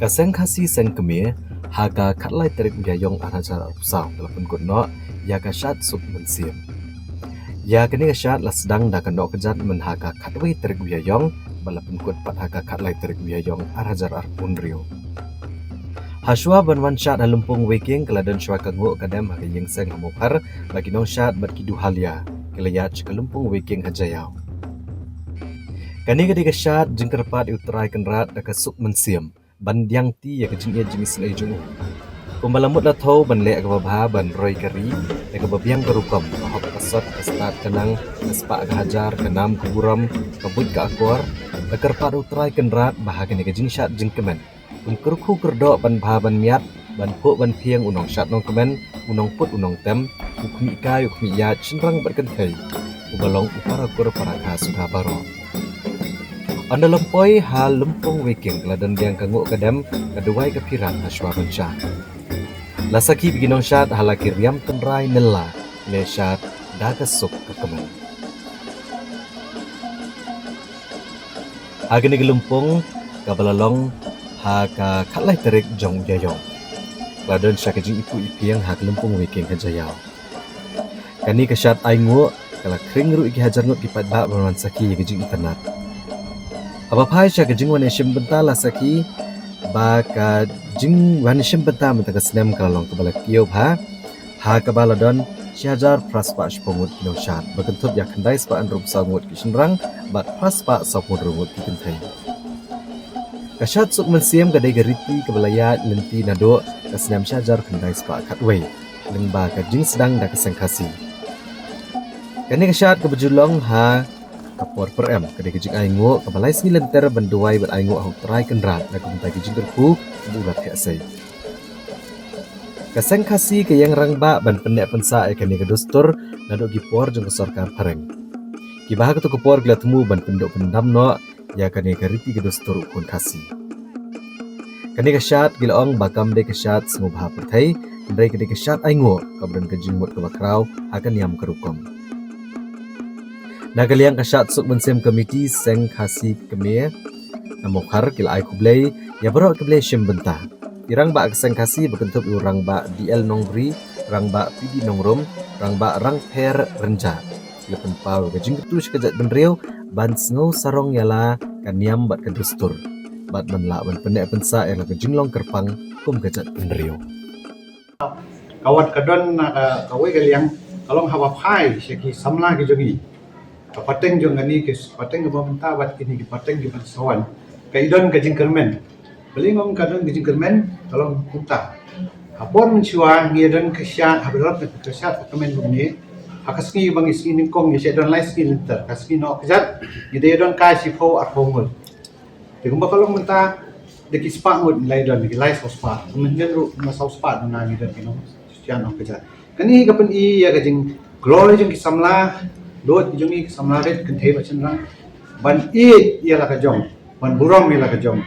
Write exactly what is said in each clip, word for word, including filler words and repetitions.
Ka Seng Khasi Seng Kmie, ha ka khatlai tarik u Ïaïong ar hajar arphew saw, ka la pynkut noh ïa ka shad suk mynsiem. Ïa kane ka shad la sdang da ka nohkjat mynha ka khatwei tarik u Ïaïong, bad la pynkut pat ha ka khatlai tarik u Ïaïong ar hajar arphew hynriew. Ha shuwa ban wan shad ha Lympung Weiking, ka la don shuwa ka nguh ka dem ha ka ïing seng ha Mawkhar, bad ki nongshad bad ki duhalia ki la ïaid sha ka Lympung Weiking ha Jaïaw. Kane ka dei ka shad jingkyrpad ïa u Trai Kynrad da ka suk mynsiem ban diang ti ïa ka jingïeit jingisynei jong u. Kumba la mut la thew ban leh kaba bha, ban roi ka ri da kaba biang ka rukom, ka hok ka sot, ka stad ka nang, ka spah ka hajar, ka nam ka burom, ka buit ka akor, ka kyrpad u Trai Kynrad ba ha kane ka jingshad jingkmen, un kyrkhu kyrdoh ban bha ban miat, ban phuh ban phieng u nongshad nongkmen, u nongput u nongtem, u khmih kai u khmih ïaid shynrang bad kynthei, uba long u para kur para kha suda baroh. Ynda la poi ha Lympung Weiking, ka la don biang ka nguh ka dem, ka duwai ka phiran ha shuwa ban shad. La sakhi bad ki nongshad ha la ki riam tynrai nylla, leh shad da ka suk ka kmen. Ha kane ka lympung kaba la long ha ka khatlai tarik jong u Ïaïong, la don sha ka jingïapuh ïaphieng ha ka Lympung Weiking ha Jaïaw. Kane ka shad ainguh ka la khring ruh ïa ki hajar ngut ki paidbah ban wan sakhi ïa ka jingitynnad. Haba phai sha ka jingwan ïashim bynta, la sakhi ba ka jingwan ïashim bynta mynta ka snem ka la long kaba la kiew bha, ha kaba la don shi hajar phra spah shiphew ngut ki nongshad, ba kynthup ïa khyndai spah hynriewphew saw ngut ki shynrang bad phra spah sawphew hynriew ngut ki kynthei. Ka shad suk mynsiem ka dei ka riti kaba la ïaid lynti naduh ka snem shi hajar khyndai spah khatwei, lyngba ka jingsdang da ka Seng Khasi. Kane ka shad kaba ju long ha ka por pyrem ka dei ka jingainguh kaba lai sngi lynter ban duwai bad ainguh ha u Trai Kynrad na ka bynta ki jingkyrkhu ba u la theh sei. Ka Seng Khasi ka ïeng rangbah ban pynneh pynsah ïa kane ka dustur naduh ki por jong ka sorkar phareng, kiba ha kato ka por ki la thmu ban pynduh pyndam noh ïa kane ka riti ka dustur u khun Khasi. Kane ka shad ki la ong ba kam dei ka shad sngewbha pyrthei, hynrei ka dei ka shad ainguh kaba don ka jingmut kaba khraw ha ka niam ka rukom. Na ka liang ka shad suk mynsiem, Komiti Seng Khasi Kmie na Mawkhar ki la ai khublei ïa baroh kiba la ïashim bynta. Ki rangbah ka Seng Khasi ba kynthup ïa u Rangbah D L Nongbri, Rangbah P D Nongrum, Rangbah Rangpher Rynjah, ki la pynpaw ïa ka jingkyrkhu sha ka jaitbynriew ban sngew sarong ïa la ka niam bad ka dustur, bad ban lah ban pynneh pynsah ïa la ka jinglong kyrpang kum ka jaitbynriew. Ka wat ka don na ka, kawei ka liang, ka long haba phai sha ki samla ki jong ngi, ka pateng jong kane ki pateng kaba mynta bad kine ki pateng kiban sa wan, ka i don ka jingkyrmen. Balei ngam ka don ka jingkyrmen? Ka long kumta. Ha por mynshuwa ngi don ka shad, haba don ka shad ka kmen kumne, ha ka sngi ba ngi sngi nyngkong ngi sa don lai sngi lynter, ka sngi nohkjat ngi dei don kai shiphew arphew ngut. Te kumba ka long mynta, da ki spah ngut ngi la ïadon, da ki lai saw spah. Kumne ruh na saw spah na ngi don ki nongshad nongkjat. Kane ka pyni ïa ka jingkloi jong ki samla, lut jong ngi ki samla rit kynthei bad shynrang, ban ïeit ïa la ka jong, ban burom ïa la ka jong.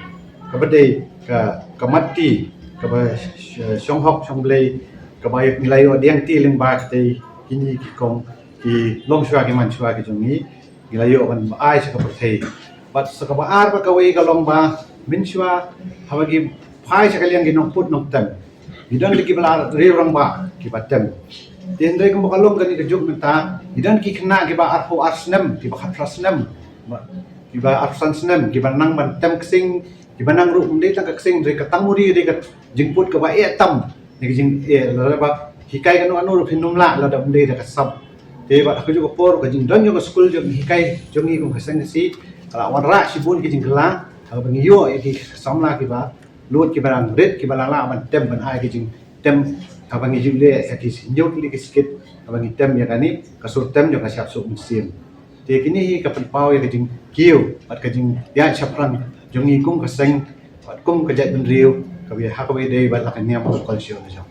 Kaba dei ka, ka mat ti, kaba sh-, shong hok shong blei, kaba ngi la ïoh diang ti lyngba kitei kine ki kong ki longshuwa ki manshuwa ki jong ngi. Ngi la ïoh ban ai sha ka pyrthei. Bad sa kaba ar bad kawei ka long ba mynshuwa haba ngi phai sha ka liang ki nongput nongtem, ngi don da kiba la riew rangbah kiba tem. Te hynrei kumba ka long kane ka juk mynta, ngi don ki khynnah kiba arphew ar snem, kiba khatphra snem, kiba arphew san snem, kiba nang ban tem ksing, kiba nang ruh ym dei tang ka ksing, dei ka tang muri, dei ka jingput kaba eh tam. Dei ka jing, eh, lada ba hikai kano kano ruh phin ym lah lada ym dei da ka sap. Te bad ha kajuh ka por ka jingdon jong ka skul jong hikai jong ngi kum ka Seng Khasi ka la wanrah shibun ki jingkylla, haba ngi ïoh ïa ki samla kiba lut, kiba nang rit, kiba la lah ban tem, ban ai ki jingtem, haba ngi ju leh ïa ki hynñiew tylli ki skit, haba ngi tem ïa kane ka sur tem jong ka shad suk mynsiem. Te kine hi ka pynpaw ïa ka jingkiew bad ka jingïaid shaphrang jong ngi kum ka seng bad kum ka jaitbynriew, kaba ha kaba ïadei bad la ka niam ka culture ka jong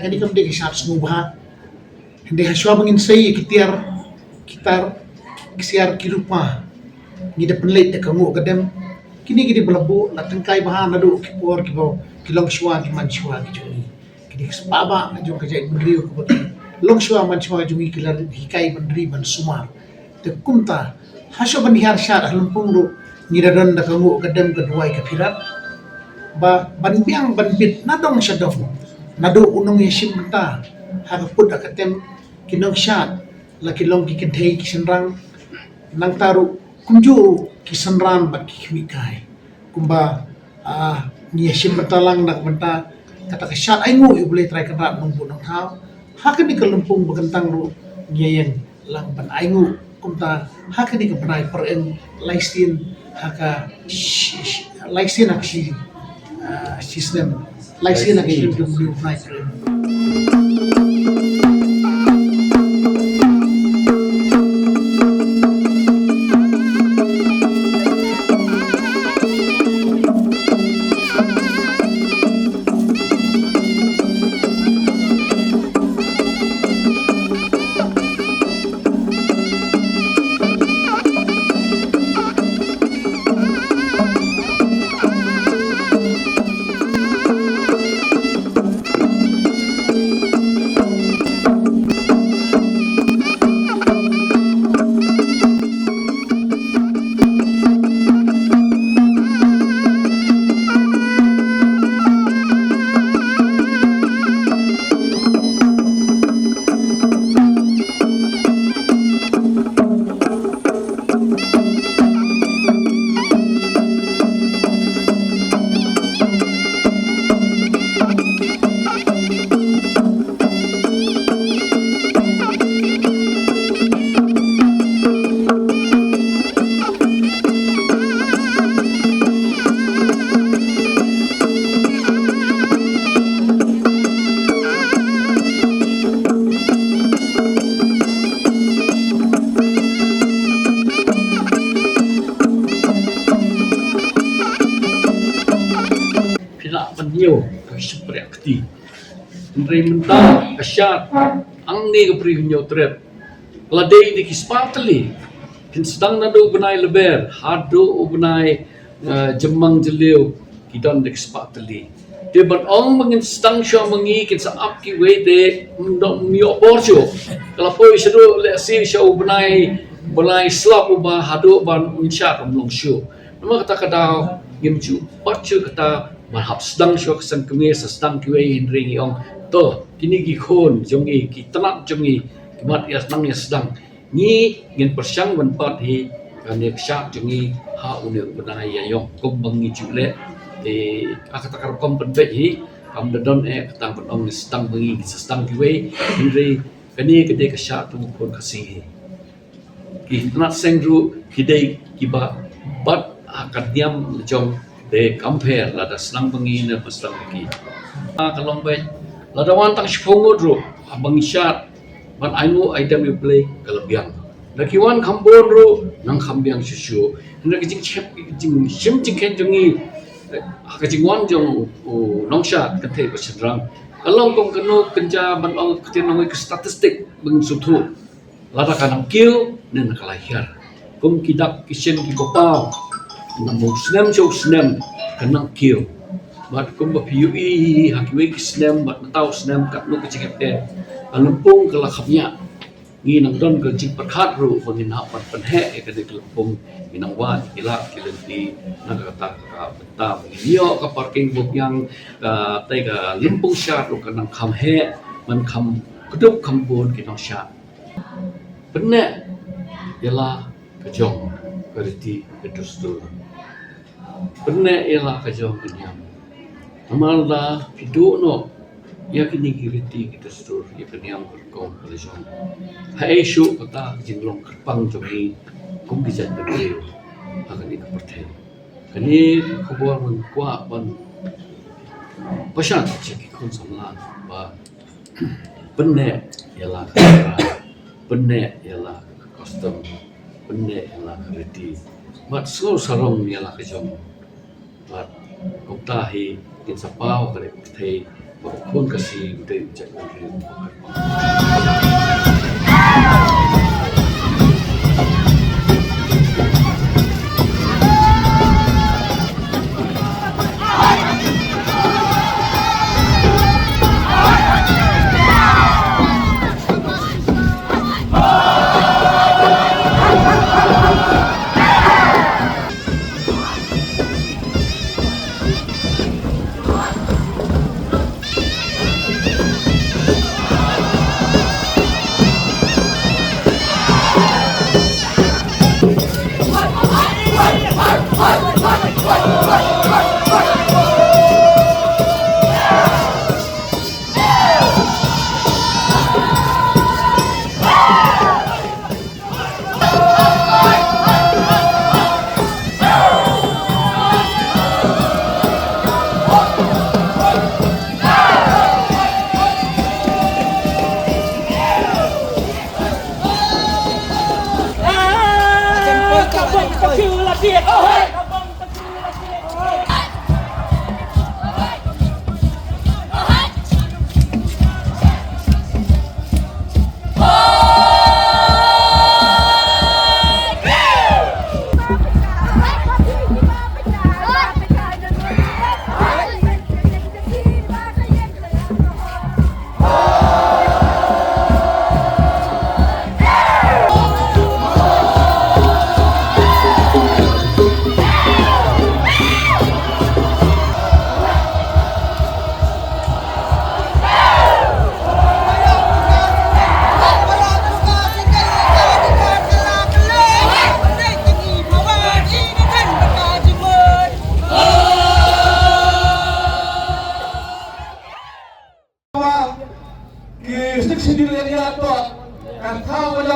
Kane kam dei ka shad sngewbha. Hynrei hashwa ba ngin sei ïa ki tiar, ki tar, ki siar, ki rupa, ngi da pynleit da ka nguh ka dem. Kine ki dei ba la buh, la tyngkai bha naduh ki por kiba ki longshuwa ki mansuwa ki jong ngi. Ki dei ki spah ba jong ka jaitbynriew kiba ki longshuwa mansuwa jong ngi ki la hikai ban ri ban sumar. Te kumta, hashwa ban hiar shad ha lympung ruh, ngi da don da ka nguh ka dem ka duwai ka phirat. Ba ban biang ban bit na dong sha dong, naduh u nongïashim bynta ha ka pud ha ka tem, ki nongshad, la ki long ki kynthei ki shynrang, nangta ruh kumjuh ruh ki synran bad ki khmih kai. Kumba, ah, ngi ïashim bynta lang na ka bynta kata ka shad ainguh ïa U Blei Trai Kynrad Nongbuh Nongthaw. Ha kane ka lympung ba kyntang ruh ngi ïeng lang ban ainguh kumta ha kane ka bnai Pyrim, lai sien ha ka shi-, shi-, lai sien ha ka shi, ah, shisnem, lai sien ha ka shi, jong u bnai Pyrim. Phi lah ban ñiew ka shympriah kti. Hynrei mynta ka shad hangne ka Bri Hynñiewtrep, la dei da ki spah tylli. Kin sdang naduh u bnai Lber haduh u bnai, eh, Jymmang Jylliew, ki don da ki spah tylli. Te ban ong ba ngin sdang shuwa ma ngi kin sa ap kiwei te, ym don, ym ïoh bor shuh. Ka la poi shaduh lehse sha u bnai, bnai Slap uba haduh ban un shad ym long shuh. Namar kata ka daw ngim ju pat shuh kata ban hap sdang shuwa ka seng kmie, sa sdang kiwei, hynrei ngi ong to kine ki khun jong ngi, ki tnat jong ngi, ki mat ïa nang ïa sdang. Ngi ngin pyrshang ban bat hi kane ka shad jong ngi ha une u bnai Ïaïong kumba ngi ju leh. Te ha kata ka rukom pynbeit hi kam da don eh kata ban ong ngi sdang ma ngi, ngi sa sdang kiwei, hynrei kane ka dei ka shad jong u khun Khasi hi. Ki tnat seng ruh ki dei kiba bat ha ka niam la jong, dei kam pher lada sdang ma ngi ne ba sdang ma ki. Ha ka long beit lada wan tang shiphew ngut ruh haba ngi shad ban ainguh aidem ïa U Blei ka la biang. Da ki wan kham bun ruh nang kham biang shuh shuh. Hynrei ka jingshep, jingshim jingkheiñ jong ngi, eh, ha ka jingwan jong u, u nongshad kynthei bad shynrang ka long kum kano kynja ban ong ka ktien nongwei ka statistic ba ngin sngewthuh. Lada ka nang kiew ne na ka la hiar. Kum ki dak ki shin kiba paw, na u snem sha u snem ka nang kiew. Bad kumba phi ïohi ha kiwei ki snem bad mynta u snem katno ka jingïapher. Ka lympung ka la kham ñiah. Ngi nang don ka jingpyrkhat ruh ba ngin hap ban pynheh ïa kane ka lympung, ngi nang wad ki lad ki lynti na kata ka bynta ba ngin ïoh ka parking ba biang, katai ka lympung shad ruh ka nang kham heh ban kham kdup kham bun ki nongshad. Pynneh ïa la ka jong ka riti ka dustur. Pynneh ïa la ka jong ka niam. Namar lada phi duh noh ïa kine ki riti ki dustur, ïa ka niam ka rukom ka la jong, haei shuh kata ka jinglong kyrpang jong ngi kum ki jaitbynriew ha kane ka pyrthei. Kane ka khubor ngan kwah ban pashan sha ki khun samla ba pynneh ïa la ka culture, pynneh ïa la ka custom, pynneh ïa la ka riti. Bad sngewsarong ïa la ka jong. Bad kumta hi ngin sa paw ka pyrthei Bun ka sngi te, jait bynriew.